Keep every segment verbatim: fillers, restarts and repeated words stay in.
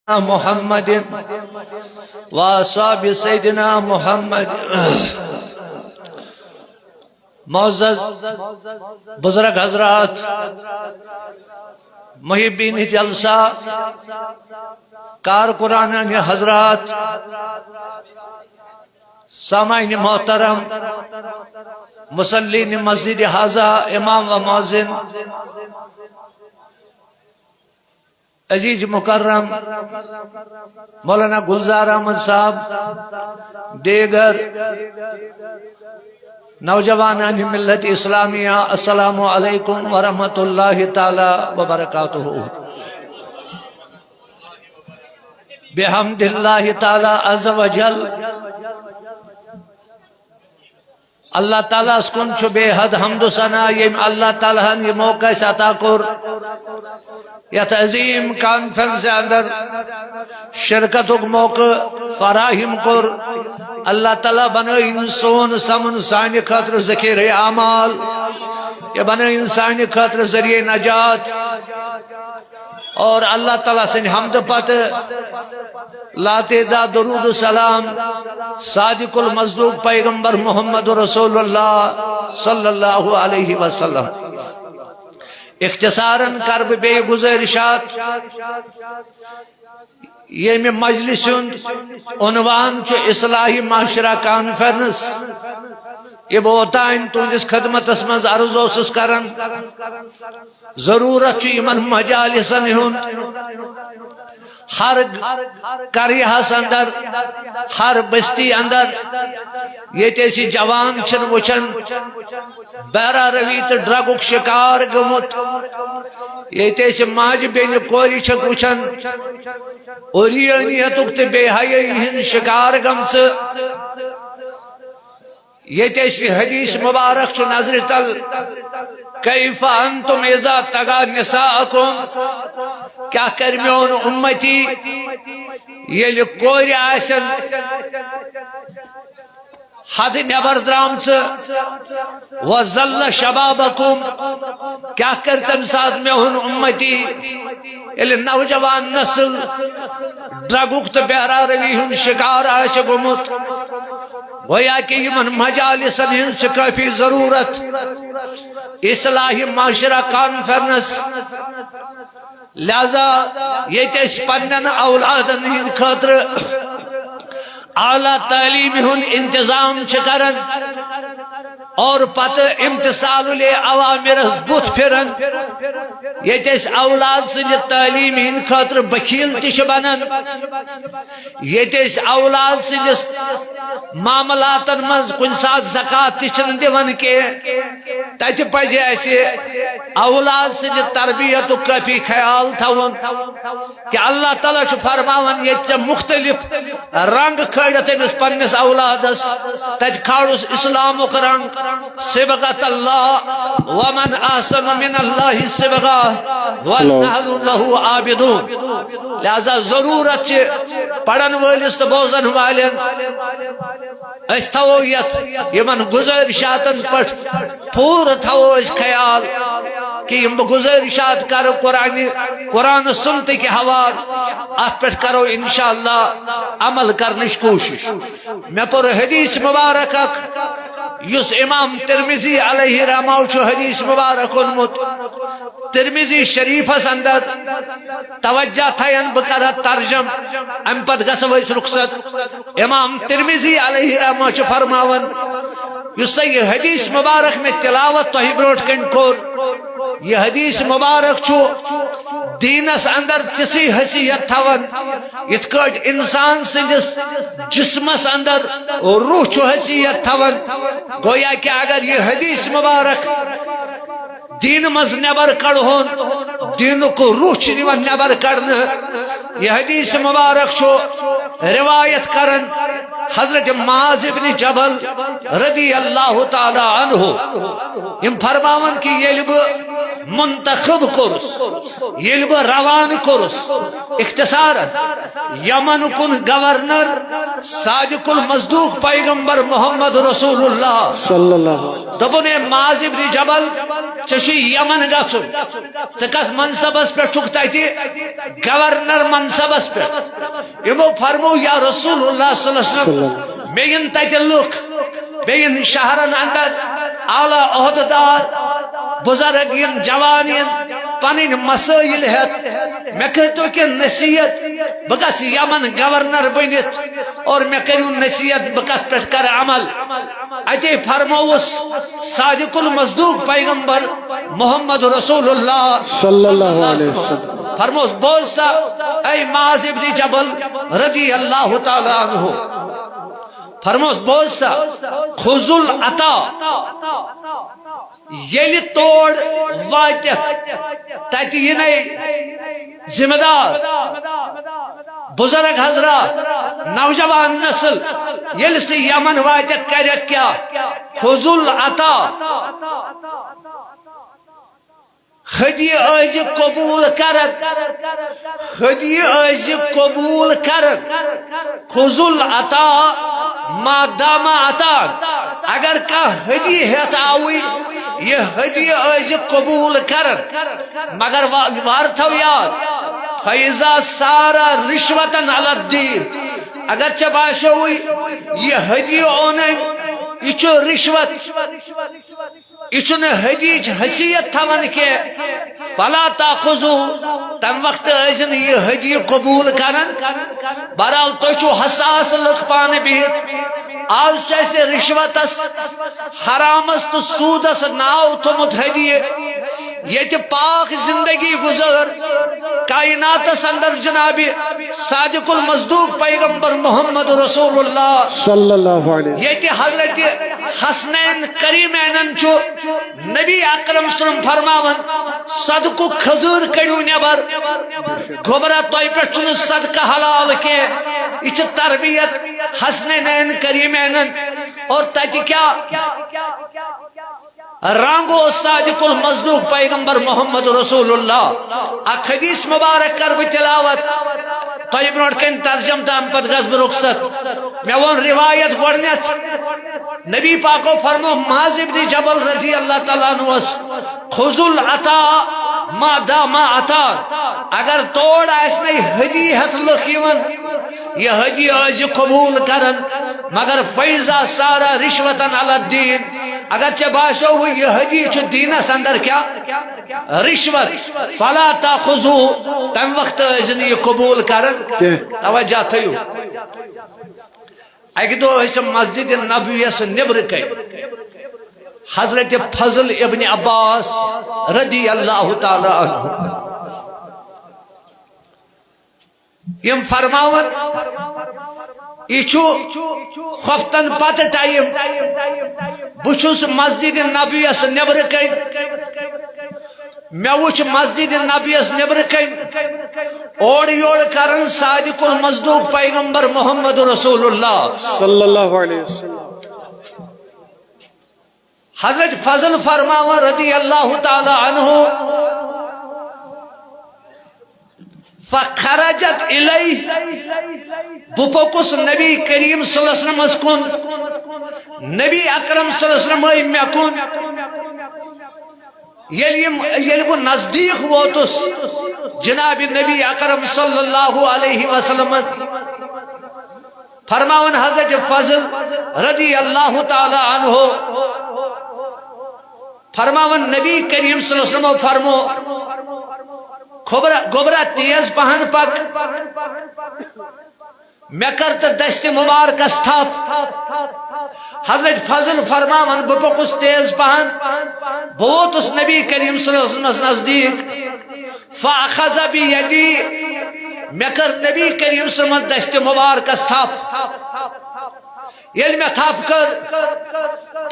محمد وأصحاب سيدنا محمد. معزز بزرگ حضرات، محبین جلسہ، کارکنان حضرات، سامعین محترم، مصلین مسجد هذا، امام و مؤذن، عزیز مکرم مولانا گلزار احمد صاحب، دیگر نوجوانان ملت اسلامیہ، السلام علیکم ورحمۃ اللہ تعالی وبرکاتہ. بحمد اللہ تعالی عز وجل، اللہ تعالیٰ ہس کُن چھُ بے حد حمد و ثنا، ییٚمۍ اللہ تعالیٰ ہن یہِ موقع اَسہِ عطا کوٚر، یتھ عظیم کانفرنس اندر شرکتُک موقع فراہم کوٚر۔ اللہ تعالیٰ بنٲیِن سون سمن سانہِ خٲطرٕ ذخیرٕ اعمال، یہِ بنٲیِن سانہِ خٲطرٕ ذریعہ نجات۔ اور اللہ تعالیٰ سٕنٛدِ حمدٕ پتہٕ لاتعداد درود و سلام صادق المصدوق پیغمبر محمد رسول اللہ صلی اللہ علیہ وسلم۔ اختصاراً کر بہٕ بیٚیہِ گزٲرِشات، ییٚمہِ مجلسہِ ہُنٛد عنوان چھُ اصلاحی معاشرہ کانفرنس۔ یہِ بہٕ اوتانۍ تُہنٛدِس خدمتس منٛز عرض اوسُس کران، ضرورت چھُ یِمن مجالسن ہُنٛد۔ ہر قریہس اندر، ہر بستی اندر، ییٚتہِ أسۍ یہِ جوان چھِن وٕچھان بہرہ روی تہٕ ڈرگُک شکار گوٚمُت، ییٚتہِ أسۍ یہِ ماجہِ بیٚنہِ کورِ چھِکھ وٕچھان عریانیتُک تہٕ بے حیٲیی ہٕنٛز شکار گٔمژٕ، ییٚتہِ أسۍ یہِ حدیث مبارک چھُ نظرِ تل، "کیف انتم اذا طغی نساءکم"، کیٛاہ کرِ میون اُمتی ییٚلہِ کورِ آسن حد نٮ۪بر درٛامژٕ، "وذل شبابکم"، کیٛاہ کرِ تمہِ ساتہٕ میون اُمتی ییٚلہِ نوجوان نسل ڈرگُک تہٕ بہرہ روی ہُنٛد شکار آسہِ گوٚمُت؟ گویا کہ یِمن مجالسن ہٕنٛز چھِ کٲفی ضرورت۔ اصلاحی معاشرہ کانفرنس، لہذا ییٚتہِ أسۍ پننٮ۪ن اولادن ہٕنٛدِ خٲطرٕ اعلیٰ تعلیٖمہِ ہُنٛد انتظام چھِ کران اور پتہٕ امتثال الاوامرس بُتھ پھران، ییٚتہِ أسۍ اولاد سٕنٛدِ تعلیٖمہِ ہٕنٛدِ خٲطرٕ بخیل تہِ چھِ بنان، ییٚتہِ أسۍ اولاد سٕنٛدِس معاملاتن منٛز کُنہِ ساتہٕ زکوٰۃ تہِ چھِنہٕ دِوان کینٛہہ، تتہِ پزِ اسہِ اولاد سٕنٛدِ تربیتُک کٲفی خیال تھاوُن۔ کہ اللہ تعالیٰ چھُ فرماوان، ییٚتہِ ژےٚ مختلف رنگ کھٲلِتھ أمِس پننِس اولادس، تتہِ کھالُس اسلامُک رنگ، صبغت اللہ، ومن احسن من اللہ صبغہ، ونحن لہ عابدون۔ لہذا ضرورت چھِ پرن وٲلِس تہٕ بوزن والٮ۪ن، أسۍ تھاوو یتھ یِمن گزٲرشاتن پٮ۪ٹھ پوٗرٕ تھاوو أسۍ خیال کہ یِم بہٕ گزٲرشات کرٕ قرآنہِ، قرآن سنتٕکۍ حوالہٕ، اتھ پٮ۪ٹھ کرو انشاءاللہ عمل کرنٕچ کوٗشش۔ مےٚ پوٚر حدیث مبارک اکھ، یُس امام ترمذی علیہ رحمہ چھُ حدیث مبارک اوٚنمُت۔ ترمذی شریفس اندر توجہ تھاین بہٕ کرٕ ترجم، امہِ پتہٕ گژھو أسۍ رخصت۔ امام ترمذی علیہ رحمہ چھُ فرماوان، یُس سا یہِ حدیث مبارک مےٚ تلاوت تۄہہِ برونٛٹھ کنہِ کوٚر، یہِ حدیث مبارک چھُ دیٖنس اندر تِژھٕے حیثیت تھاوان، یِتھ کٲٹھۍ انسان سٕنٛدِس جسمس اندر روح چھُ حیثیت تھاوان۔ گویا کہ اگر یہِ حدیث مبارک دیٖنہٕ منٛز نٮ۪بر کڑہون، دیٖنُک روح چھُ یِوان نٮ۪بر کڑنہٕ۔ یہِ حدیث مبارک چھُ روایت کران حضرت معاذ ابن جبل رضی اللہ تعالی عنہ۔ یِم فرماوان کہ ییٚلہِ بہٕ منتخب کوٚرُس، ییٚلہِ بہٕ روانہٕ کوٚرُس، اختصارن، یمن کُن گورنر صادق المصدوق پیغمبر محمد رسول اللہ صلی اللہ علیہ۔ دوٚپُن، "اے معاذ ابن جبل، ژےٚ چھُے یمن گژھُن، ژٕ کتھ منصبس پٮ۪ٹھ چھُکھ تتہِ؟ گورنر منصبس پٮ۪ٹھ؟" یِمو فرموو، "یا رسول اللہ صلی اللہ علیہ وسلم، مےٚ یِن تتہِ لُکھ، بیٚیہِ یِن شہرن اندر اعلیٰ عہدٕ دار، بزرگ یِن، جوان یِن، پنٕنۍ مسٲیل ہٮ۪تھ۔ مےٚ کٔرۍتو کینٛہہ نصیحت، بہٕ گژھٕ یمن گورنر بٔنِتھ اور مےٚ کٔرِو نصیحت، بہٕ کتھ پٮ۪ٹھ کرٕ عمل۔" اتے فرمووُس صادق المصدوق پیغمبر محمد رسول اللہ صلی اللہ علیہ وسلم۔ فرمووُس، "بوز سا، اے معاذ ابن جبل رضی اللہ تعالیٰ عنہ۔" فرموس، "بوز سا، خذ العطا، ییٚلہِ تور واتکھ، تتہِ یِنے ذمہ دار، بزرگ حضرات، نوجوان نسل، ییٚلہِ ژٕ یمن واتکھ، کرکھ کیٛاہ؟ خذ العطا۔" ہدیہِ ٲسۍ قبول کران، ہدیہِ ٲسۍ قبول کران۔ خذ العطا ما دام عطا۔ اگر کانٛہہ ہدیہِ ہٮ۪تھ آوٕے، یہِ ہدیہِ ٲسۍ قبول کران۔ مگر وا-، وار تھاو یاد، فیضا سارا رشوتن علی الدین۔ اگر ژےٚ باسیووُے، یہِ ہدیہِ اوٚنُے، یہِ چھُ رشوت، یہِ چھُنہٕ ہدیٕچ حیثیت تھاوان کینٛہہ۔ فلا تاخذو، تمہِ وقتہٕ ٲسۍ نہٕ یہِ ہدیہِ قبول کران۔ بہرحال، تُہۍ چھِو حساس لُکھ پانہٕ بِہِتھ۔ آز چھُ اَسہِ رِشوتس، حرامس تہٕ سوٗدس ناو تھوٚمُت ہدیہِ۔ ییٚتہِ پاک زندگی گُزٲر کائناتس اندر جناب صادق المصدوق پیغمبر محمد رسول اللہ۔ صلی اللہ علیہ۔ ییٚتہِ حضرت حسنین کریمینن چھُ نبی اکرم صلی اللہ علیہ وسلم فرماوان، "صدقُک کھجور کٔڑِو نٮ۪بر، گوٚبرا تۄہہِ پٮ۪ٹھ چھُنہٕ صدقہٕ حلال کینٛہہ۔" یہِ چھِ تربیت حسنین کریمینن۔ اور تتہِ کیٛاہ رنگ اوس صادق المصدوق پیغمبر محمد رسول اللہ۔ اکھ حدیث مبارک کرٕ بہٕ تلاوت، تۄہہِ برونٛٹھ کنہِ ترجمہٕ تہٕ امہِ پتہٕ گژھٕ بہٕ رخصت۔ مےٚ ووٚن روایت گۄڈٕنیتھ، نبی پاکو فرمو معاذ ابن جبل رضی اللہ تعالیٰ عنہس، "خذ العطا ما دام عطا۔" اگر تور آسہِ نَے ہدی ہٮ۪تھ لُکھ یِوان، یہِ ہدی ٲسۍ قبول کران، مگر فیضا سارا رشوتن علی الدین۔ اگر ژےٚ باسیووُے یہِ ہدی چھُ دیٖنس اندر کیٛاہ؟ رشوت۔ فلا تاخذو، تمہِ وقتہٕ ٲسۍ نہٕ یہِ قبول کران۔ کینٛہہ۔ توجہ تھٲیِو۔ اکہِ دۄہ ٲسۍ مسجد نبویس نیبرٕ کنۍ حضرت فضل ابن عباس رضی اللہ تعالیٰ عنہ۔ یِم فرماوان، یہِ چھُ خۄفتن پتہٕ ٹایم۔ بہٕ چھُس مسجد نبویس نیبرٕ کنۍ۔ مےٚ وُچھ مسجد نبویس نیبرٕ کنۍ اورٕ یورٕ کران صادق المصدوق پیغمبر محمد رسول اللہ۔ صلی اللہ علیہ وسلم۔ حضرت فضل فرماوان رضی اللہ تعالیٰ عنہ، فخرجت الیہ، بہٕ پوٚکُس نبی کریم صلی اللہ علیہ وسلمس کُن، نبی اکرم صلی اللہ علیہ وسلم آے مےٚ کُن۔ ییٚلہِ یِم، ییٚلہِ بہٕ نزدیٖک ووتُس جناب نبی اکرم صلی اللہ علیہ وسلمس، فرماوان حضرت فضل رضی اللہ تعالیٰ عنہ، فرماوان نبی کریم صلی اللہ علیہ وسلم فرمو، "گوٚبرا، گوٚبرا تیز پہن پک۔" مےٚ کٔر تہٕ دستِ مبارکس تھپھ۔ حضرت فضل فرماوان، بہٕ پوٚکُس تیز پہن، بہٕ ووتُس نبی کریم صلی اللہ علیہ وسلمس نزدیٖک۔ فاخذ بیدی، مےٚ کٔر نبی کریم صلی اللہ علیہ وسلمس دستِ مبارکس تھپھ۔ ییٚلہِ مےٚ تھپھ کٔر،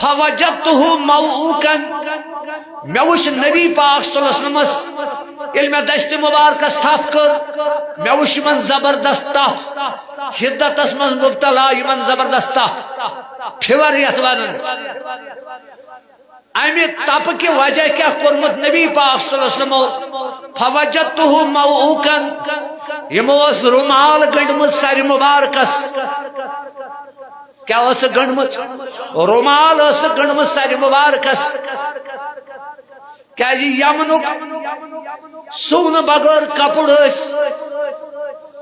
فوجدتہ موعوقا، مےٚ وُچھ نبی پاک صلی اللہ علیہ وسلمس، ییٚلہِ مےٚ دستِ مبارکس تھپھ کٔر، مےٚ وُچھ یِمن زبردست تپھ، حدتس منٛز مبتلا یِمن زبردست تپھ، فیور یتھ ونان۔ امہِ تپہٕ کہِ وجہ کیٛاہ کوٚرمُت نبی پاک صلی اللہ علیہ وسلمو؟ فوجدتہ موعوقا، یِمو ٲس رومال گٔنڈمٕژ سرِ مبارکس۔ کیٛاہ ٲسٕکھ گٔنڈمٕژ؟ رومال ٲسٕکھ گٔنڈمٕژ سرِ مبارکس۔ کیٛازِ یمنُک سُونہٕ بغٲر کپُر ٲسۍ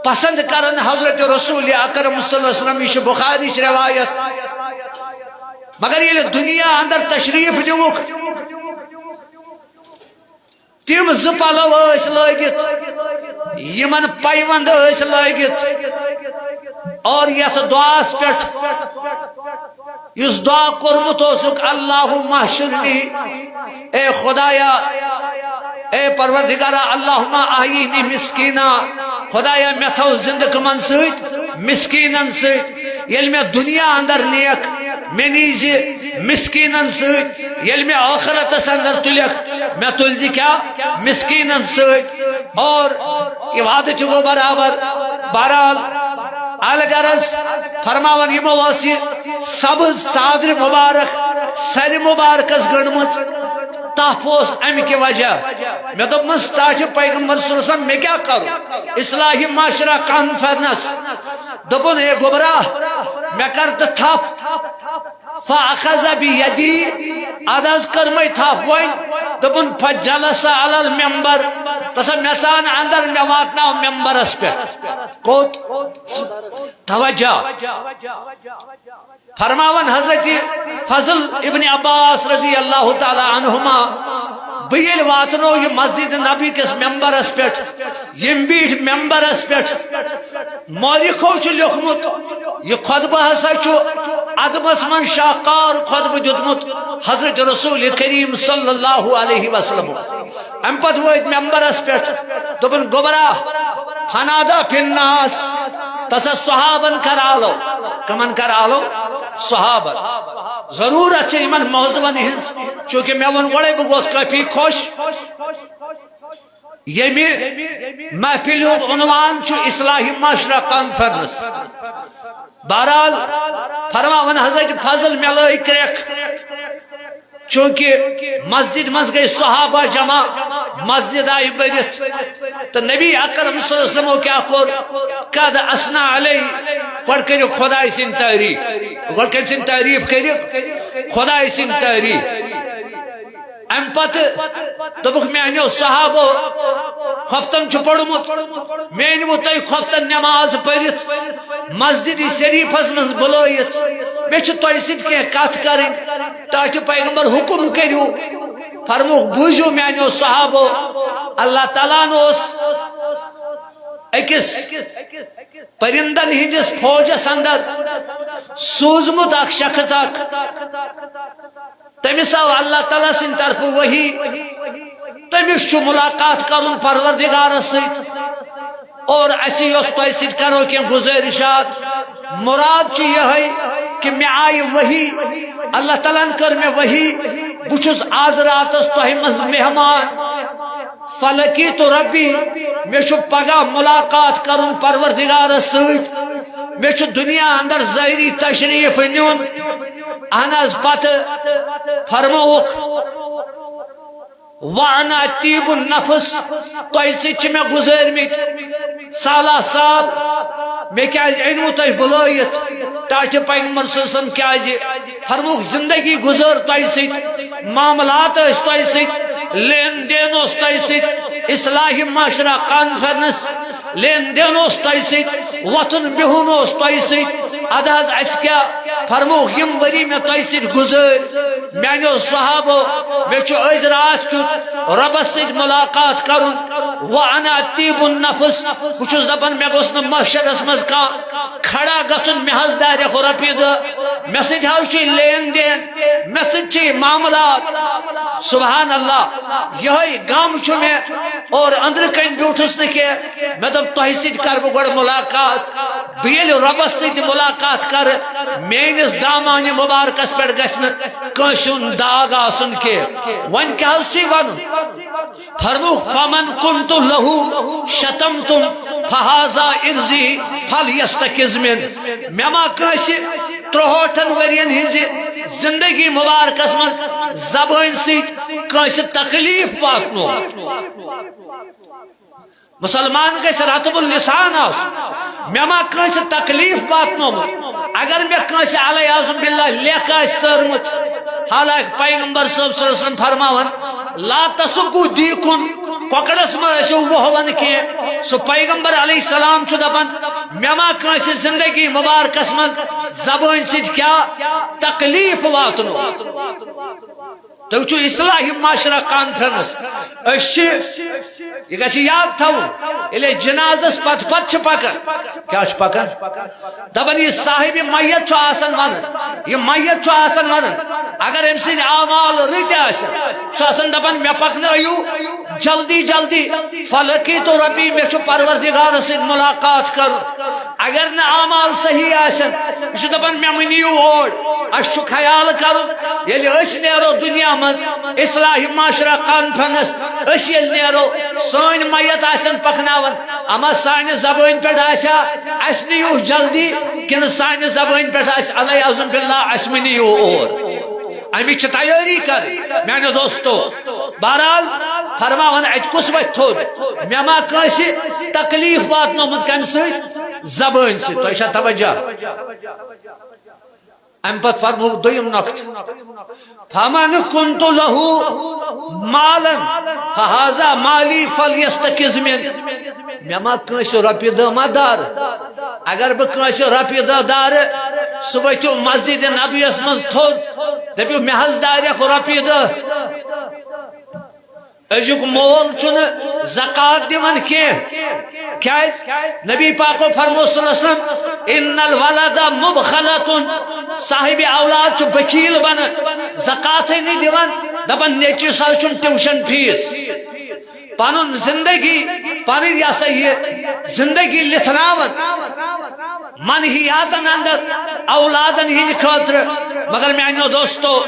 پسند کران حضرت رسول اکرم صلی اللہ علیہ وسلم۔ یہِ چھِ بخاری ہٕچ روایت۔ مگر ییٚلہِ دُنیا اندر تشریف نیوٗکھ، تِم زٕ پلو ٲسۍ لٲگِتھ، یِمن پیوند ٲسۍ لٲگِتھ، اور یتھ دعاہس پٮ۪ٹھ یُس دعا کوٚرمُت اوسُکھ، اللہم احشرنی، اے خدایا، اے پروردگارا، اللہم احیینی مسکینا، خدایا، مےٚ تھاو زندٕ کمن سۭتۍ؟ مسکینن سۭتۍ۔ ییٚلہِ مےٚ دُنیا اندر نیکھ، مےٚ نیٖزِ مسکینن سۭتۍ۔ ییٚلہِ مےٚ ٲخرتس اندر تُلکھ، مےٚ تُلزِ کیٛاہ؟ مسکینن سۭتۍ۔ اور یہِ وعدٕ تہِ گوٚو برابر۔ بہرحال، الغرض، فرماوان یِمو ٲس یہِ سبز ژادرِ مبارک سرِ مبارکس گٔنڈمٕژ۔ تپھ اوس امہِ کہِ وجہ۔ مےٚ دوٚپمس، تۄہہِ چھُ پیغمبر صلی اللہ علیہ وسلم، مےٚ کیٛاہ کرُن؟ اصلاحی معاشرہ کانفرنس۔ دوٚپُن، اے گوٚبرا، مےٚ کر تہٕ تھپھ۔ فاخذ بیدی، ادٕ حظ کٔر مےٚ تھپھ وۄنۍ۔ دوٚپُن، فجلس علی المنبر، تسا مےٚ ژان اندر، مےٚ واتناو ممبرس پٮ۪ٹھ۔ کوٚت؟ توجہ۔ فرماوان حضرت فضل ابن عباس رضی اللہ تعالی عنہما، بہٕ ییٚلہِ واتنو یہِ مسجد نبی کِس ممبرس پٮ۪ٹھ، یِم بیٖٹھۍ ممبرس پٮ۪ٹھ، مورخو چھُ لیوٚکھمُت، یہِ خطبہٕ ہسا چھُ ادبس منٛز شاہکار خطبہٕ دیُتمُت حضرت رسول کریم صلی اللہ علیہ وسلم۔ امہِ پتہٕ وٲتۍ ممبرس پٮ۪ٹھ، دوٚپُن، گوٚبرا، فنادی فی الناس، تسا صحابن کر آلو۔ کمن کر آلو؟ صحابن۔ ضرورت چھِ یِمن موضوعن ہٕنٛز، چونکہ مےٚ ووٚن گۄڈے، بہٕ گوس کٲفی خۄش۔ ییٚمہِ محفلہِ ہُنٛد عنوان چھُ اصلاحی معاشرہ کانفرنس۔ بہرحال، فرماوان حضرت فضل، مےٚ لٲگۍ کرٛٮ۪کھ، چونکہ مسجد منٛز گٔے صحابہ جمع، مسجد آیہِ بٔرِتھ، تہٕ نبی اکرم صلی اللہ علیہ وسلمو کیٛاہ کوٚر؟ قد اثنی علی، گۄڈٕ کٔرِو خداے سٕنٛدۍ تعریف۔ گۄڈٕ کٔمۍ سٕنٛدۍ تعریف کٔرِو؟ خداے سٕنٛدۍ تعریف۔ امہِ پتہٕ دوٚپُکھ، میانیو صحابو، خۄفتن چھُ پوٚرمُت، مےٚ أنۍوٕ تۄہہِ خۄفتن نماز پٔرِتھ مسجد شریفس منٛز بُلٲیِتھ، مےٚ چھِ تۄہہِ سۭتۍ کینٛہہ کتھ کرٕنۍ، تاکہ پیغمبر حکم کٔرِو۔ فرمووُکھ، بوٗزِو میانیو صحابو، اللہ تعالیٰ ہن اوس أکِس پرندن ہٕنٛدِس فوجس اندر سوٗزمُت اکھ شخص اکھ۔ تٔمِس آو اللہ تعالیٰ سٕنٛدِ طرفہٕ وحی، تٔمِس چھُ ملاقات کرُن پروردگارس سۭتۍ، اور اَسہِ یۄس تۄہہِ سۭتۍ کرو کینٛہہ گُزٲرِشات۔ مراد چھُ یِہوٚے کہِ مےٚ آیہِ وحی، اللہ تعالیٰ ہن کٔر مےٚ وحی، بہٕ چھُس آز راتس تۄہہِ منٛز مہمان۔ فلقیت ربی، مےٚ چھُ پگاہ ملاقات کرُن پروردگارس سۭتۍ، مےٚ چھُ دُنیا اندر ظٲہری تشریف نیُن۔ اہن حظ، پتہٕ فرمووُکھ، وانا طیب النفس، تۄہہِ سۭتۍ چھِ مےٚ گُزٲرمٕتۍ سالہ سال، مےٚ کیٛازِ أنۍوٕ تۄہہِ بُلٲیِتھ؟ تاکہِ پیغمبر صلی اللہ علیہ وسلم کیٛازِ فرمووُکھ، زندگی گُزٲر تۄہہِ سۭتۍ، معاملات ٲسۍ تۄہہِ سۭتۍ، لین دین اوس تۄہہِ سۭتۍ، اصلاحی معاشرہ کانفرنس، لین دین اوس تۄہہِ سۭتۍ، وۄتھُن بِہُن اوس تۄہہِ سۭتۍ۔ ادٕ حظ، اَسہِ کیٛاہ فرمووُکھ، یِم ؤری مےٚ تۄہہِ سۭتۍ گُزٲرۍ، میٛانیو صحابو، مےٚ چھُ أزۍ راتھ کیُتھ رۄبس سۭتۍ ملاقات کرُن۔ وانا طیب النفس، بہٕ چھُس دپان، مےٚ گوٚژھ نہٕ محشرس منٛز کانٛہہ کھڑا گژھُن، مےٚ حظ دارٮ۪کھ رۄپیہِ دہ، مےٚ سۭتۍ حظ چھُ یہِ لین دین، مےٚ سۭتۍ چھِ یہِ معاملات۔ سبحان اللہ، یِہوٚے غم چھُ مےٚ، اور أنٛدرٕ کَنۍ بیوٗٹھُس نہٕ کینٛہہ۔ مےٚ دوٚپ، تۄہہِ سۭتۍ کَرٕ بہٕ گۄڈٕ مُلاقات۔ بہٕ ییٚلہِ رۄبَس سۭتۍ مُلاقات کَرٕ، میٛٲنِس دامانہِ مُبارکَس پٮ۪ٹھ گژھِ نہٕ کٲنٛسہِ ہُنٛد داغ آسُن کینٛہہ۔ وۄنۍ کیٛاہ حظ چھُے وَنُن؟ فرمووُکھ، فمن کنت لہ شتمتم فہذا عرضی فلیستقذ من۔ مےٚ ما کٲنٛسہِ ترٛوہٲٹھن ؤرین ہٕنٛزِ زندگی مبارکس منٛز زبٲنۍ سۭتۍ کٲنٛسہِ تکلیف واتنومُت؟ مسلمان گژھِ رطب اللسان آسُن۔ مےٚ ما کٲنٛسہِ تکلیف واتنومُت؟ اگر مےٚ کٲنٛسہِ علیہ اعوذ باللہ لیکھ آسہِ سٲرمٕژ، حالانکہ پیغمبر صٲب صلی اللہ علیہ وسلم فرماوان، "لا تسبوا دیکن"، کۄکرس مہ ٲسِو وۄہوان کینٛہہ۔ سُہ پیغمبر علیہ السلام چھُ دپان، مےٚ ما کٲنٛسہِ زندگی مبارکس منٛز زبٲنۍ سۭتۍ کیٛاہ تکلیف واتنوو؟ تُہۍ وٕچھِو اصلاح معاشرہ کانفرنس، أسۍ چھِ، یہِ گژھِ یاد تھاوُن، ییٚلہِ أسۍ جنازس پتہٕ پتہٕ چھِ پکان، کیٛاہ چھِ پکان؟ دپان، یہِ صاحب میت چھُ آسان ونان، یہِ میت چھُ آسان ونان، اگر أمۍ سٕنٛدۍ اعمال رٕتۍ آسن، چھُ آسان دپان، مےٚ پکنٲیِو جلدی جلدی، فلقیت ربی، مےٚ چھُ پروردگارس سۭتۍ ملاقات کرُن۔ اگر نہٕ اعمال صحیح آسن، یہِ چھُ دپان، مےٚ مہٕ نِیِو اور، اَسہِ چھُ خیال کرُن۔ ییٚلہِ أسۍ نیرو دُنیا منٛز، اصلاح معاشرہ کانفرنس، أسۍ ییٚلہِ نیرو، سٲنۍ میت آسن پکناوان، اما سانہِ زبٲنۍ پٮ۪ٹھ آسیا، اَسہِ نِیِو جلدی، کِنہٕ سانہِ زبٲنۍ پٮ۪ٹھ آسہِ، علیہ اعوذ باللہ، اَسہِ مہٕ نِیِو اور؟ اَمِچ چھِ تیٲری کرٕنۍ، میانیو دوستو۔ بہرحال، فرماوان اَتہِ کُس وَتھِ تھوٚد؟ مےٚ ما کٲنٛسہِ تکلیف واتنومُت کَمہِ سۭتۍ؟ زبٲنۍ سۭتۍ۔ تۄہہِ چھا توجہ؟ اَمہِ پتہٕ فرمووُکھ دوٚیِم نۄقطہٕ، "فمن کنت لہ مالا فہذا مالی فلیستقذ من"۔ مےٚ ما کٲنٛسہِ رۄپیہِ دہ ما دارٕ؟ اگر بہٕ کٲنٛسہِ رۄپیہِ دہ دارٕ، سُہ ؤتھِو مسجد نبویس منٛز تھوٚد، دٔپِو، "مےٚ حظ دارٮ۪کھ رۄپیہِ دہ۔" أزیُک مول چھُنہٕ زکوٰۃ دِوان کینٛہہ۔ کیازِ؟ نبی پاکو فرموو صلی اللہ علیہ وسلم، "ان الولد مبخلۃ"، صاحب اولاد چھُ بخیل بنان، زکوٰتھٕے نہٕ دِوان، دپان، "نیٚچوِس حظ چھُنہٕ ٹیوشن فیس۔" پنُن زندگی، پنٕنۍ، یہِ ہسا یہِ زندگی لِتھراوان منحیاتن اندر اولادن ہٕنٛدِ خٲطرٕ۔ مگر میانیو دوستو،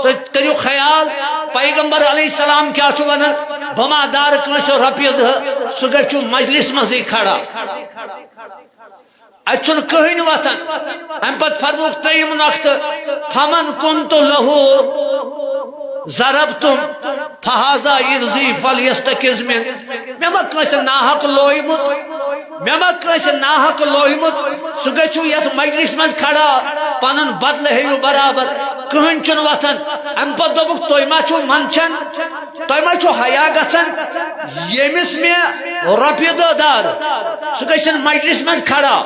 تُہۍ کٔرِو خیال، پیغمبر علیہ السلام کیٛاہ چھُ ونان؟ بہٕ ما دارٕ کٲنٛسہِ رۄپیہِ دہ، سُہ گژھِ چھُ مجلس منٛزٕے کھڑا۔ اتہِ چھُنہٕ کٕہٕنۍ وۄتھان۔ امہِ پتہٕ فرمووُکھ ترٛیٚیِم نۄقطہٕ، "فمن کنت لہ ضربتم فہذا یرضی فلیستقذ من"۔ مےٚ ما کٲنٛسہِ ناحق لویمُت، مےٚ ما کٲنٛسہِ ناحق لویمُت، سُہ گژھِو یتھ مجلس منٛز کھڑا، پنُن بدلہٕ ہیٚیِو برابر۔ کٕہٕنۍ چھُنہٕ وۄتھان۔ امہِ پتہٕ دوٚپُکھ، "تُہۍ ما چھِو منٛدچھان؟" تۄہہِ ما چھُو حیا گژھان؟ ییٚمِس مےٚ رۄپیہِ دہ دار، سُہ گژھن مجلس منٛز کھڑا۔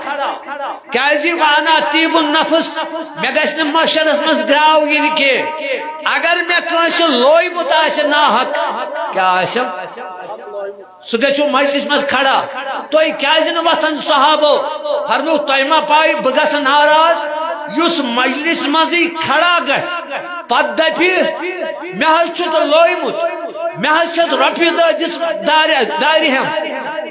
کیازِ؟ وانا طیب النفس، مےٚ گژھِ نہٕ محشرس منٛز گراو یِنہِ کینٛہہ۔ اگر مےٚ کٲنٛسہِ لویمُت آسہِ ناحق، کیٛاہ آسٮ۪م؟ سُہ گژھِ مجلس منٛز کھڑا۔ تُہۍ کیازِ نہٕ وۄتھان صحابو؟ فرموو، تۄہہِ ما پاے بہٕ گژھٕ ناراض؟ یُس مجلس منٛزٕے کھڑا گژھِ، پتہٕ دپہِ، "مےٚ حظ چھُ تہٕ لویمُت، مےٚ حظ چھِ رۄپیہِ دہ دِژ دارِ، دارِ ہٮ۪م،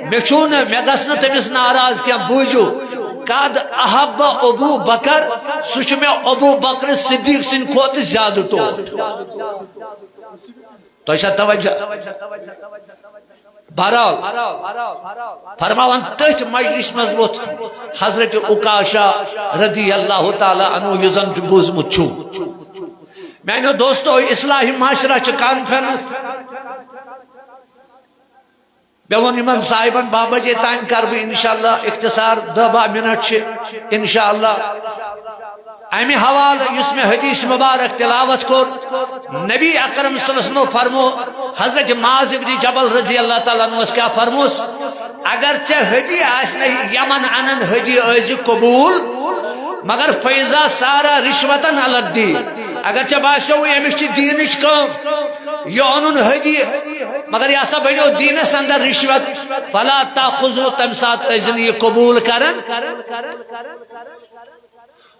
مےٚ چھُو نہٕ، مےٚ گژھِ نہٕ تٔمِس ناراض کینٛہہ۔" بوٗزِو، قد احب ابو بکر، سُہ چھُ مےٚ ابو بکر صدیق سٕنٛدِ کھۄتہٕ زیادٕ ٹوٹھ۔ تۄہہِ چھا توجہ؟ بہرحال، فرماوان، تٔتھۍ مجلس منٛز ووٚتھ حضرت عکاشہ رضی اللہ تعالیٰ عنہ، یُس زن چھُ بوٗزمُت چھُ۔ میانیو دوستو، اصلاح معاشرہ چھِ کانفرنس۔ مےٚ ووٚن یِمن صاحبن، باہ بجے تام کرٕ بہٕ انشاءاللہ اختصار، دہ باہ منٹ چھِ انشاءاللہ۔ امہِ حوالہٕ یُس مےٚ حدیث مبارک تلاوت کوٚر، نبی اکرم صلی اللہ علیہ وسلمو فرمو، حضرت معاذ ابن جبل رضی اللہ تعالیٰ عنہس کیٛاہ فرموس؟ اگر ژےٚ ہدی آسہِ نہٕ یمن انن، ہدی ٲسۍ قبول، مگر فیضا سارا رشوتن الدی، اگر ژےٚ باسیو أمِس چھِ دیٖنٕچ کٲم، یہِ اوٚنُن ہدی، مگر یہِ ہسا بنیو دیٖنس اندر رشوت، فلا تاخذو، تمہِ ساتہٕ ٲسۍ نہٕ یہِ قبول کران۔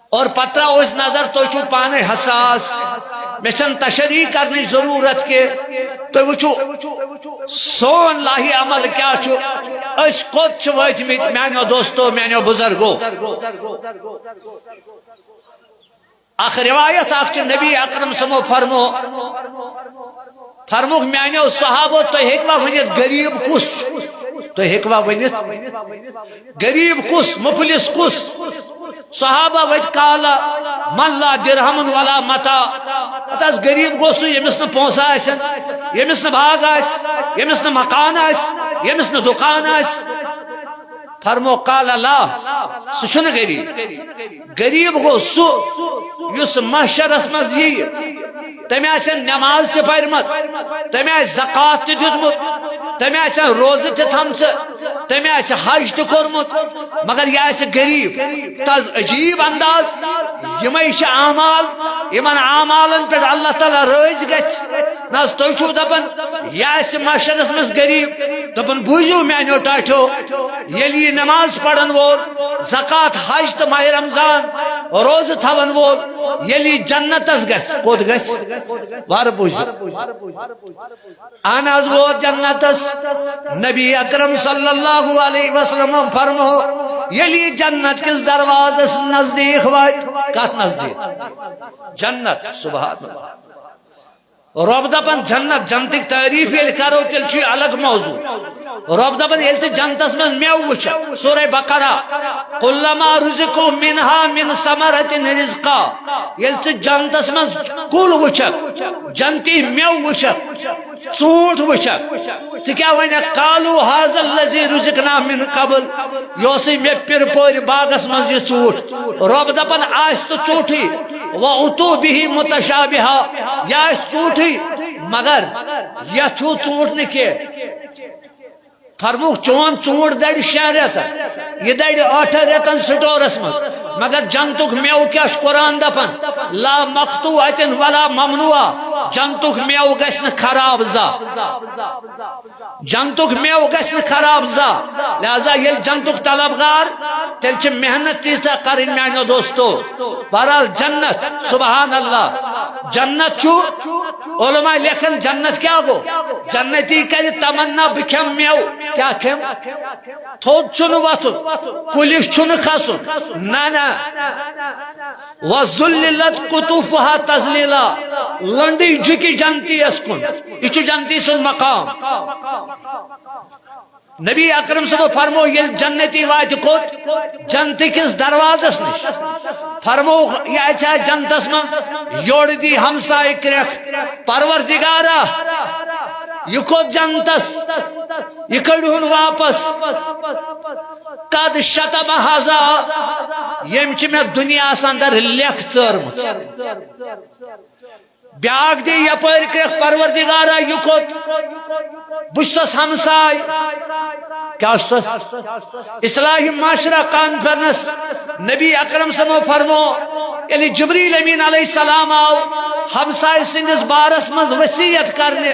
اور پتہٕ ترٛاوو أسۍ نظر، تُہۍ چھِو پانے حساس، مےٚ چھَنہٕ تشریح کرنٕچ ضروٗرت کینٛہہ۔ تُہۍ وٕچھِو سون لاہہِ عمل کیٛاہ چھُ، أسۍ کوٚت چھِ وٲتمٕتۍ، میٛانیو دوستو، میٛانیو بُزرگو۔ اکھ روایت اکھ چھِ، نبی اکرم صٲبو فرمو، فرمووُکھ، میٛانیو صحابو، تُہۍ ہیٚکوا ؤنِتھ غریٖب کُس چھُ؟ تُہۍ ہیٚکوا ؤنِتھ غریٖب کُس، مُفلِس کُس؟ صحابہ ؤتھۍ قال من لا درہم ولا متاع۔ پتہٕ حض غریب گوٚو سُہ ییٚمِس نہٕ پونٛسہٕ آسن، ییٚمِس نہٕ باغ آسہِ، ییٚمِس نہٕ مکان آسہِ، ییٚمِس نہٕ دُکان آسہِ۔ فرمو قال لا، سُہ چھُنہٕ غریب۔ غریب گوٚو سُہ یُس محشرس منٛز یِیہِ، تٔمۍ آسن نماز تہِ پرمٕژ، تٔمۍ آسہِ زکوٰۃ تہِ دیُتمُت، تٔمۍ آسن روزٕ تہِ تھمژٕ، تٔمۍ آسہِ حج تہِ کوٚرمُت، مگر یہِ آسہِ غریب۔ تز عجیب انداز، یِمے چھِ اعمال، یِمن اعمالن پٮ۪ٹھ اللہ تعالیٰ رٲضۍ گژھِ۔ نہ حض، تُہۍ چھِو دپان یہِ آسہِ محشرس منٛز غریب، دپان بوٗزِو میانیو ٹاٹھیو، ییٚلہِ یہِ نماز پرن وول، زکوٰۃ، حج تہٕ ماہِ رمضان، روزٕ تھاون وول، ییٚلہِ یہِ جنتس گژھِ، کوٚت گژھِ؟ وارٕ بوٗزِو۔ اہن حض، ووت جنتس۔ نبی اکرم صلی اللہ علیہ وسلم فرمو، ییٚلہِ یہِ جنت کِس دروازس نزدیٖک واتہِ، کتھ نزدیٖک؟ جنت۔ سبحان اللہ۔ رۄب دپان جنت، جنتٕکۍ تعریٖف ییٚلہِ کرو، تیٚلہِ چھُ یہِ الگ موضوع۔ رۄب دپان ییٚلہِ ژٕ جنتس منٛز مٮ۪وٕ وٕچھکھ، سورہ بقرہ، کلما رزقوا منها من ثمرة رزقا، ییٚلہِ ژٕ جنتس منٛز کُل وٕچھکھ، جنتی مٮ۪وٕ وٕچھکھ، ژوٗنٛٹھ وٕچھکھ، ژٕ کیٛاہ وَنکھ؟ قالوا هذا الذي رزقنا من قبل، یہِ اوسُے مےٚ پِرٕ پورِ باغس منٛز یہِ ژوٗنٛٹھ۔ رۄب دَپان آسہِ تہٕ ژوٗنٛٹھٕے، وَأُتُوا بِهِ مُتَشَابِهًا، یہِ آسہِ ژوٗنٛٹھٕے، مگر یَتھ ہیوٗ ژوٗنٛٹھ نہٕ کینٛہہ۔ فرمووُکھ، چون ژوٗنٛٹھ دَرِ شٮ۪ن رٮ۪تن، یہِ دَرِ ٲٹھن رٮ۪تن سٹورس منٛز۔ مگر جنتُک مٮ۪وٕ کیٛاہ چھُ قرآن دَپان؟ لا مقطوعة ولا ممنوعة۔ جنتُک مٮ۪وٕ گژھِ نہٕ خراب زانٛہہ۔ جنتُک مٮ۪وٕ گژھِ نہٕ خراب زانٛہہ۔ لہذا ییٚلہِ جنتُک طلبگار، تیٚلہِ چھِ محنت تیٖژاہ کَرٕنۍ میٛانیو دوستو۔ بہرحال جنت، سبحان اللہ، جنت چھُ، علماء لیکھن جنت کیٛاہ گوٚو؟ جنتی کَرِ تمنا بہٕ کھٮ۪مہٕ مٮ۪وٕ۔ کیٛاہ کھٮ۪مہٕ؟ تھوٚد چھُنہٕ وۄتھُن، کُلِس چھُنہٕ کھسُن۔ نہ، نہ۔ وَذُلِّلَتْ قُطُوفُهَا تَذْلِيلًا۔ لٔنٛڈٕے جُکہِ جنتی یَس کُن۔ یہِ چھُ جنتی سُنٛد مقام۔ نبی اکرم صٲبو فرمو، ییٚلہِ جنتی واتہِ کوٚت؟ جنتہٕ کِس دروازس نِش۔ فرمووُکھ، یہِ اژِ ہا جنتس منٛز، یورٕ دی ہمسایہِ کرٛٮ۪کھ، پروردگارا، یہِ کوٚت جنتس؟ یہِ کٔڑہُن واپس۔ قد شتم هذا، ییٚمۍ چھِ مےٚ دُنیاہس اندر لیکھ ژٲرمٕژ۔ بیاکھ دی یپٲرۍ کرٛٮ۪کھ، پروردگارا، یہِ کوٚت؟ بہٕ چھُسس ہمساے۔ کیٛاہ چھُسس؟ اصلاحی معاشرہ کانفرنس۔ نبی اکرم صٲبو فرمو، ییٚلہِ جبریل امین علیہ السلام آو ہمسایہِ سٕنٛدِس بارس منٛز وصیت کرنہِ،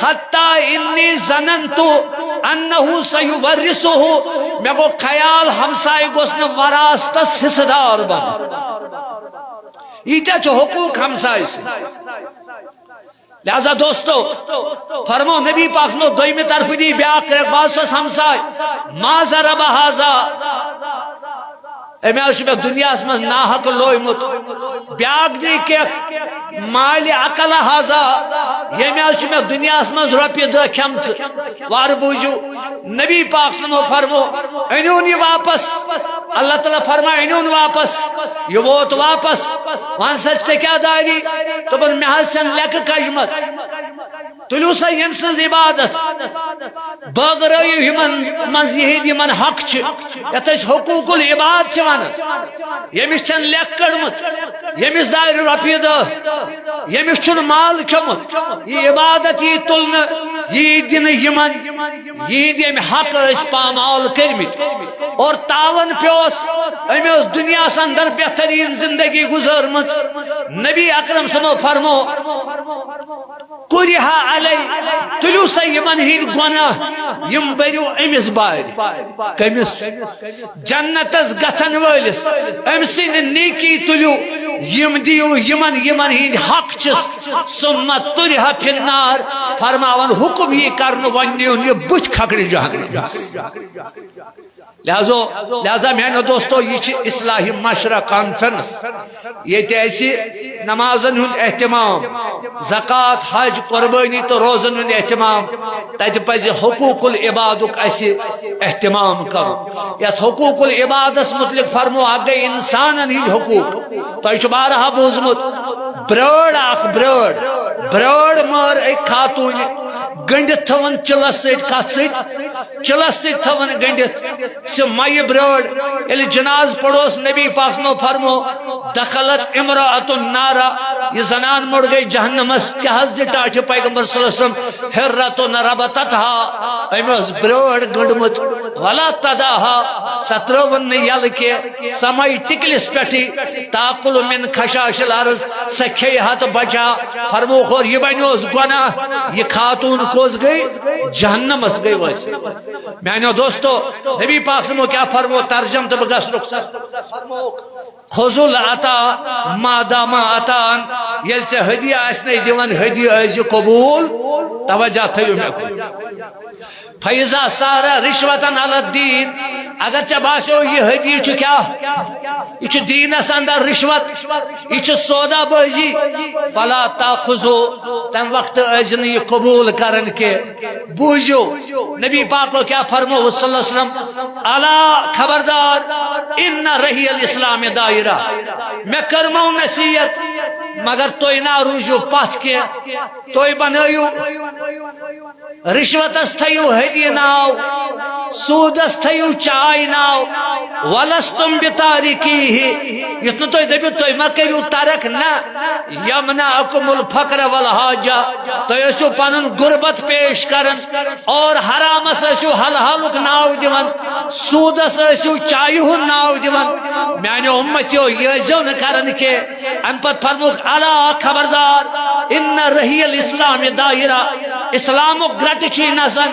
حتی انی ظننت انہ سیورثہ، مےٚ گوٚو خیال ہمسایہِ گوٚژھ نہٕ وراثتس حصہٕ دار بنُن۔ ییٖتیٛاہ چھِ حقوٗق ہمسایہِ سٕنٛدۍ۔ لہذا دوستو، فرمو نبی پاک صٲبو، دوٚیمہِ طرفہٕ دی بیٛاکھ کرٛٮ۪کھ، بہٕ حظ چھُس ہمساے، ما ضرب هذا، أمۍ حظ چھُ مےٚ دُنیاہَس منٛز ناحق لویمُت۔ بیٛاکھ دی کرٛٮ۪کھ، ما لأکل هذا، ییٚمۍ حظ چھُ مےٚ دُنیاہَس منٛز رۄپیہِ دَہ کھٮ۪مژٕ۔ وارٕ بوٗزِو، نبی پاک صٲبو فرمو، أنِوُن یہِ واپس۔ اللہ تعالیٰ فرمایہِ، أنِوُن واپس۔ یہِ ووت واپس۔ وَن سا، ژےٚ کیٛاہ داری؟ دوٚپُن، مےٚ حظ چھَنہٕ لیٚکہٕ کَجمَژ۔ تُلِو سا ییٚمۍ سٕنٛز عبادت۔ بٲگرٲیِو یِمن منٛز یِہِنٛدۍ یِمن حق چھِ، یَتھ أسۍ حقوق العباد چھِ وَنان۔ ییٚمِس چھَنہٕ لیٚکھ کٔڑمٕژ، ییٚمِس دارِ رۄپیہِ دَہ، ییٚمِس چھُنہٕ مال کھیوٚمُت، یہِ عبادت یی تُلنہٕ، یہِ یی دِنہٕ یِمن، یِہِنٛدۍ ییٚمہِ حق ٲسۍ پامال کٔرمٕتۍ۔ اور تعاوُن پیوس، أمۍ ٲس دُنیاہَس اندر بہتریٖن زندگی گُزٲرمٕژ۔ نبی اکرم صٲبو فرمو، کُرِہا علی، تُلِو سا یِمن ہِنٛدۍ گۄناہ، یِم بٔرِو أمِس بارِ۔ کٔمِس؟ جنتس گژھن وٲلِس، أمۍ سٕنٛدِ نیکی تُلِو، یِم دِیِو یِمن، یِمن ہِنٛدۍ حق چھِس۔ ثم طرح فی النار، فرماوان حُکم یی کرنہٕ، وۄنۍ نِیُن یہِ بٕتھِ کھکھرِ جہنم۔ لہذا لہذا میانیو دوستو، یہ چھ اصلاح معاشرہ کانفرنس، ییٚتہِ اسہِ نمازن ہُنٛد اہتمام، زکوٰۃ، حج، قربٲنی تہٕ روزن ہُنٛد اہتمام، تتہِ پزِ حقوق العبادُک اسہِ اہتمام کرُن۔ یتھ حقوق العبادس متعلق فرمو، اکھ گٔے انسانن ہٕنٛدۍ حقوق۔ تۄہہِ چھُ بارہا بوٗزمُت، برٲر اکھ، برٲر، برٲر مٲر أکۍ خاتوٗنہِ، گٔنڈِتھ تھٲوٕن چِلس سۭتۍ۔ کتھ سۭتۍ؟ چِلس سۭتۍ تھٲوٕن گٔنڈِتھ۔ سُہ مَیہِ برٲر۔ ییٚلہِ جناز پوٚرُس، نبی پاک صٲبن فرمو، "دخلت امرأة النار"، یہِ زنان مٔڑ گٔے جہنمس۔ کیٛاہ حظ زِ ٹاٹھہِ پیغمبر صلی اللہ علیہ وسلم، "حرة ربطتها"، أمۍ ٲس برٲر گٔنڈمٕژ، "ولا تدعها"، سۄ ترٲوٕن نہٕ یَلہٕ کینٛہہ، سۄ مَیہِ ٹِکلِس پٮ۪ٹھٕے، "تأكل من خشاش الأرض"، سۄ کھیٚیہِ ہا تہٕ بچہِ ہا۔ فرمووُکھ، اور یہِ بنیوس گۄناہ، یہِ خاتوٗن کوٚس گٔے؟ جہنمس گٔے ؤسِتھ۔ میانیو دوستو، نبی پاک صٲبن کیٛاہ فرمو، ترجم تہٕ بہٕ گژھٕ رخصت۔ فرمووُکھ، "خذ العطاء ما دام عطاء"، ییٚلہِ ژےٚ ہدیہ آسہِ نے دِوان، ہدیہ ٲسۍ زِ قبول۔ توجہ تھٲیِو مےٚ کُن۔ "فإذا صار رشوة على الدين"، اگر ژےٚ باسیو، یہِ ہدیہ چھُ کیٛاہ؟ یہِ چھُ دیٖنس اندر رشوت، یہِ چھُ سودا بٲزی۔ "فلا تأخذه"، تمہِ وقتہٕ ٲسۍ زِ نہٕ یہِ قبول کران کینٛہہ۔ بوٗزِو، نبی پاکو کیٛاہ فرموو صلی اللہ علیہ وسلم، "الا"، خبردار، "ان رہی الاسلام دائرہ"، مےٚ کٔرمو نصیحت، مگر تُہۍ نہ روٗزِو پتھ کینٛہہ، تُہۍ بنٲیِو رشوتس تھٲیِو ہدی ناو، سوٗدس تھٲیِو چاے ناو، "ولستم بتارکیہ"، یُتھ نہٕ تُہۍ دٔپِو، تُہۍ ما کٔرِو ترک، نہ، "یمنعکم الفقر والحاجہ"، تُہۍ ٲسِو پنُن غربت پیش کران اور حرامس ٲسِو حلحالُک ناو دِوان، سوٗدس ٲسِو چایہِ ہُنٛد ناو دِوان۔ میانیو اُمتیو، یہِ ٲسۍزیو نہٕ کران کینٛہہ۔ امہِ پتہٕ فرمووُکھ، "الا"، خبردار، "ان رہی الاسلام دائرہ"، اسلامُک گرٹہٕ چھُے نژان،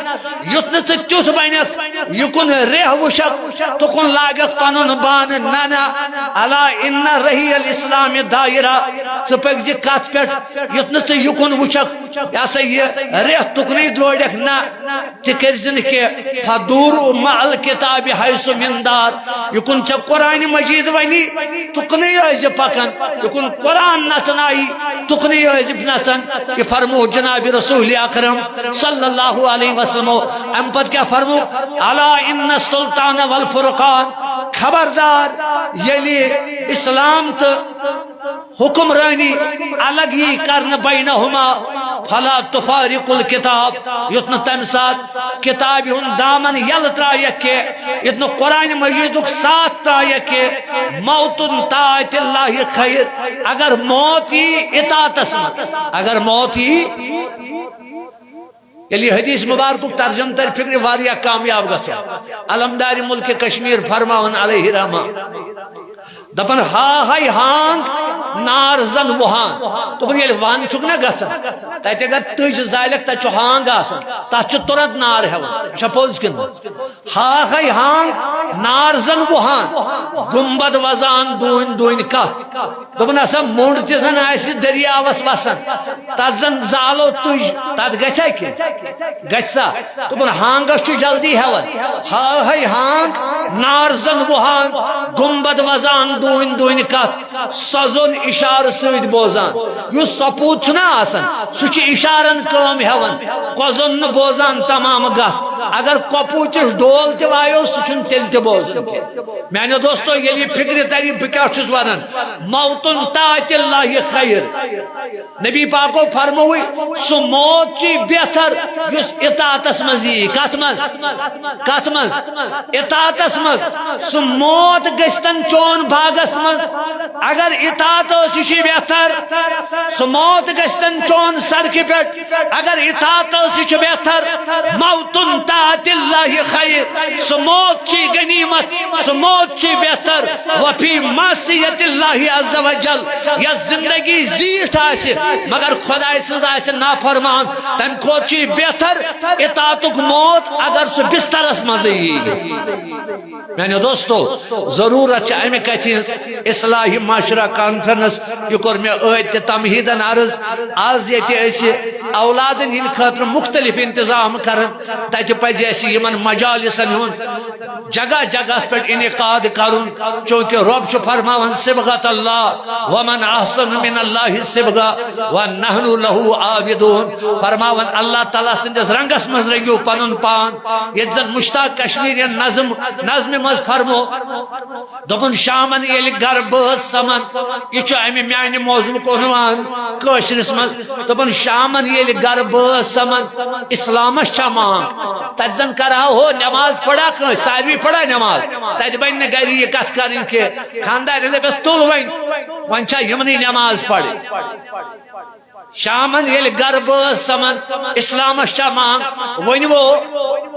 یُتھ نہٕ ژٕ تیُتھ بنکھ، یہِ کُن ریح وٕچھکھ، تُکُن لاگکھ پنُن بانہٕ، نہ نہ، "الا ان رہی الاسلام دائرہ"، ژٕ پٔکۍ زِ کتھ پٮ۪ٹھ، یُتھ نہٕ ژٕ یہِ کُن وٕچھکھ، یہِ ہسا یہِ ریح تُکنُے دورکھ، نہ۔ تہِ کٔرۍ زِ نہٕ کینٛہہ۔ "فدوروا مع الکتاب حیث من دار"، یہِ کُن ژےٚ قرآن مجید ونی، تُکنُے ٲسۍ زِ پکان، یہِ کُن قرآن نژنایی، تُکنُے ٲسۍ زِ نژان۔ یہِ فرموو جناب رسول اکرم صلی اللہ علیہ وسلمو۔ امہِ پتہٕ کیٛاہ فرموو؟ "الا ان السلطان والفرقان"، خبردار، ییٚلہِ اسلام تہٕ حکمرٲنی الگ یی کرنہٕ بینہما، "فلا تفارق الکتاب"، یُتھ نہٕ تمہِ ساتہٕ کتابہِ ہُنٛد دامن یلہٕ ترایکھ کینٛہہ، یُتھ نہٕ قرآن مجیدُک ساتھ ترایکھ کینٛہہ۔ "موت طاعت اللہ خیر"، اگر موت یی اطاعتس منٛز، اگر موت یی، ییٚلہِ یہِ حدیث مبارکُک ترجمہٕ ترِ فکرِ، واریاہ کامیاب گژھو۔ علمدار ملک کشمیر فرماون علیہ رحمہ، دپان، "ہا ہے ہانگ نار زن وُہان"۔ دوٚپُن، ییٚلہِ ون چھُکھ نہ گژھان، تتہِ اگر تٔج زالکھ، تتہِ چھُ ہانگ آسان، تتھ چھُ تُرنت نار ہٮ۪وان۔ یہِ چھا پوٚز کِنہٕ نہٕ؟ ہا ہے ہانگ نار زن وُہان، گنبد وزان دوٗنۍ دوٗنۍ کتھ۔ دوٚپُن، ہسا مۄنڈ تہِ زن آسہِ دٔریاوس وسان، تتھ زن زالو تُج، تتھ گژھِ ہا کینٛہہ؟ گژھِ سا؟ دوٚپُن، ہانگس چھُ جلدی ہٮ۪وان۔ ہا ہے ہانگ، نار زن وُہان، گنبد وزان دوٗنۍ دوٗنۍ کتھ۔ سۄزُن اشارٕ سۭتۍ بوزان۔ یُس سپوٗت چھُنہ آسان، سُہ چھُ اشارن کٲم ہٮ۪وان۔ کۄزُن نہٕ بوزان تمام گتھ۔ اگر کۄپوٗتِس ڈول تہِ وایو، سُہ چھُنہٕ تیٚلہِ تہِ بوزان کینٛہہ۔ میانیو دوستو، ییٚلہِ یہِ فکرِ ترِ، بہٕ کیٛاہ چھُس ونان؟ "موت طاعت اللہ خیر"۔ نبی پاکو فرمووُے، سُہ موت چھُے بہتر یُس اطاعتس منٛز یی۔ کتھ منٛز؟ کتھ منٛز؟ اطاعتس منٛز۔ سُہ موت گٔژھتن چون باغس منٛز۔ اگر اطاعت ٲس، یہِ چھُے بہتر۔ سُہ موت گٔژھتن چون سڑکہِ پٮ۪ٹھ۔ اگر اطاعت ٲس، یہِ چھُ بہتر۔ "موت طاعت اللہ خیر"، سُہ موت چھُے غنیمت، سُہ موت چھُے بہتر۔ "وفی معصیت اللہ عز وجل"، یۄس زندگی زیٖٹھ آسہِ مگر خداے سٕنٛز آسہِ نافرمان، تمہِ کھۄتہٕ چھُے بہتر اطاعتُک موت اگر سُہ بسترس منٛزٕے یی۔ میانیو دوستو، ضرورت چھِ امہِ کتھِ ہٕنٛز، اصلاحی معاشرہ کانفرنس، یہِ کوٚر مےٚ ٲدۍ تہِ تمہیدن عرض۔ از ییٚتہِ أسۍ اولادن ہٕنٛدِ خٲطرٕ مختلف انتظام کران، تتہِ پزِ اسہِ یِمن مجالسن ہُنٛد جگہ جگہس پٮ۪ٹھ انعقاد کرُن، چونکہ رۄب چھُ فرماوان، صبغت اللہ، ومن احسن من اللہ صبغہ، ونحن لہ عابدون۔ فرماوان، اللہ تعالیٰ سٕنٛدِس رنگس منٛز رنگیو پنُن پان۔ ییٚتہِ زن مشتاق کشمیرین نظم، نظمہِ منٛز فرمو، دوٚپُن، شامن ییٚلہِ گرٕ بٲژ سمان، یہِ چھُ امہِ میانہِ موضوعُک عنوان کٲشرِس منٛز۔ دوٚپُن، شامن ییٚلہِ گرٕ بٲژ سمان، اسلامس چھا مانگ؟ تتہِ زن کرہا ہو نماز پڑا کٲنٛسہِ، ساروی پڑا نماز؟ تتہِ بنہِ نہٕ گرِ یہِ کتھ کرٕنۍ کینٛہہ۔ خاندارٮ۪ن دپٮ۪س، تُل وۄنۍ، وۄنۍ چھا یِمنٕے نماز پرٕنۍ؟ شامن ییٚلہِ گرٕ بٲژ سمان، اسلامس چھا مانگ؟ ؤنۍ وو،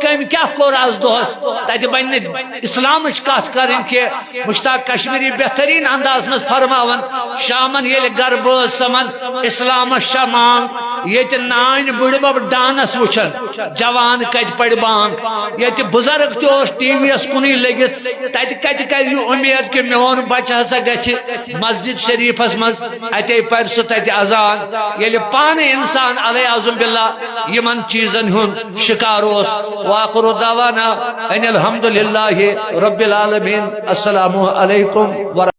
کٔمۍ کیٛاہ کوٚر از دۄہس؟ تتہِ بنہِ نہٕ اسلامٕچ کتھ کرٕنۍ کینٛہہ۔ مشتاق کشمیری بہترین انداز منٛز فرماوان، شامن ییٚلہِ گرٕ بٲژ سمان، اسلامس چھا مانگ؟ ییٚتہِ نانۍ بٕڈبب ڈانس وٕچھان، جوان کتہِ پرِ بانگ؟ ییٚتہِ بزرگ تہِ اوس ٹی وی یس کُنُے لٔگِتھ، تتہِ کتہِ کرِ یہِ اُمید کہِ میون بچہٕ ہسا گژھِ مسجد شریفس منٛز، اتے پرِ سُہ تتہِ اذان، ییٚلہِ پانہٕ انسان علیہ اعوذ باللہ یِمن چیزن ہُنٛد شکار اوس۔ وآخر دعوانا ان الحمد للہ رب العالمین۔ السلام علیکم ورحمۃ